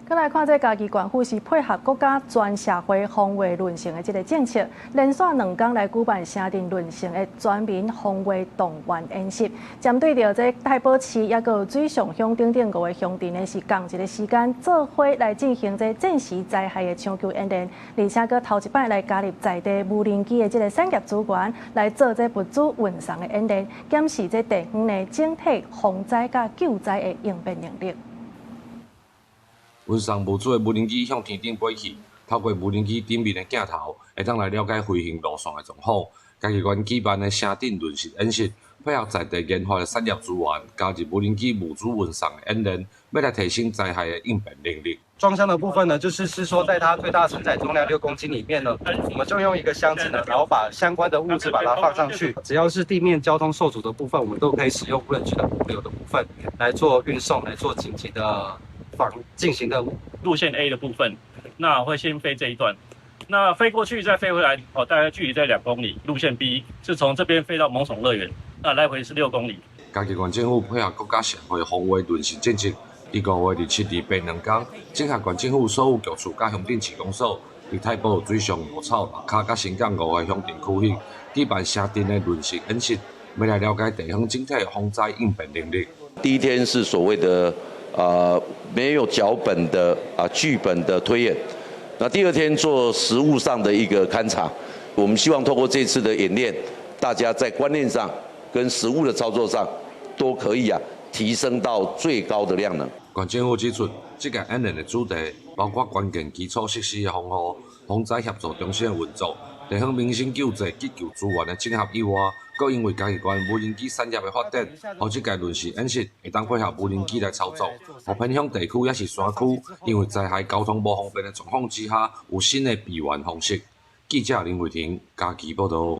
閣來看這嘉義縣府是配合國家全社會防衛崙成的這个政策，連續兩工來舉辦城鎮崙成的全民防衛動員演習。針對著這太保市抑閣有水上鄉等等五个鄉鎮呢，是仝一个時間做伙來進行這戰時災害的搶救演練，而且閣頭一擺來加入在地無人機的這个產業資源來做這物資運送的演練，檢視這地方的整體防災佮救災的應變能力。運送物資的無人機向天頂飛去，透過無人機頂面的鏡頭，會當來了解飛行路線的狀況。嘉義縣舉辦的城鎮崙實演習，配合在地研發的產業資源，加入無人機物資運送的演練，欲來提升災害的應變能力。裝箱的部分呢，就是說，在它最大承載重量6公斤裡面呢，我們就用一個箱子呢，然後把相關的物資把它放上去。只要是地面交通受阻的部分，我們都可以使用無人機的物流的部分來做運送，來做緊急的防進行的路線 A 的部分，那會先飛這一段，那飛過去再飛回來，哦，大概距離在2公里。路線 B 是從這邊飛到猛獢樂園，那來回是6公里。嘉義縣政府配合國家社會防衛崙實政策，佇5月27、28兩工，整合縣政府所有局處佮鄉鎮市公所，佇太保、水上、蘆草、蚋卡佮伸港五个鄉鎮區域，舉辦城鎮的崙實演習，欲來了解地方整體防災應變能力。第一天是所謂的沒有腳本的劇本的推演，那第二天做實務上的一個勘察。我們希望透過這次的演練，大家在觀念上跟實務的操作上都可以提升到最高的量能。縣政府指出，這屆演練的主題包括關鍵基礎設施的防護、防災協助中心的運作、地方民生救濟急救資源的整合以外，閣因為嘉義縣無人機產業的發展，予這屆崙實演習會當配合無人機來操作，予偏鄉地區抑是山區，因為災害交通無方便的狀況之下，有新的備援方式。記者林慧婷嘉義報導。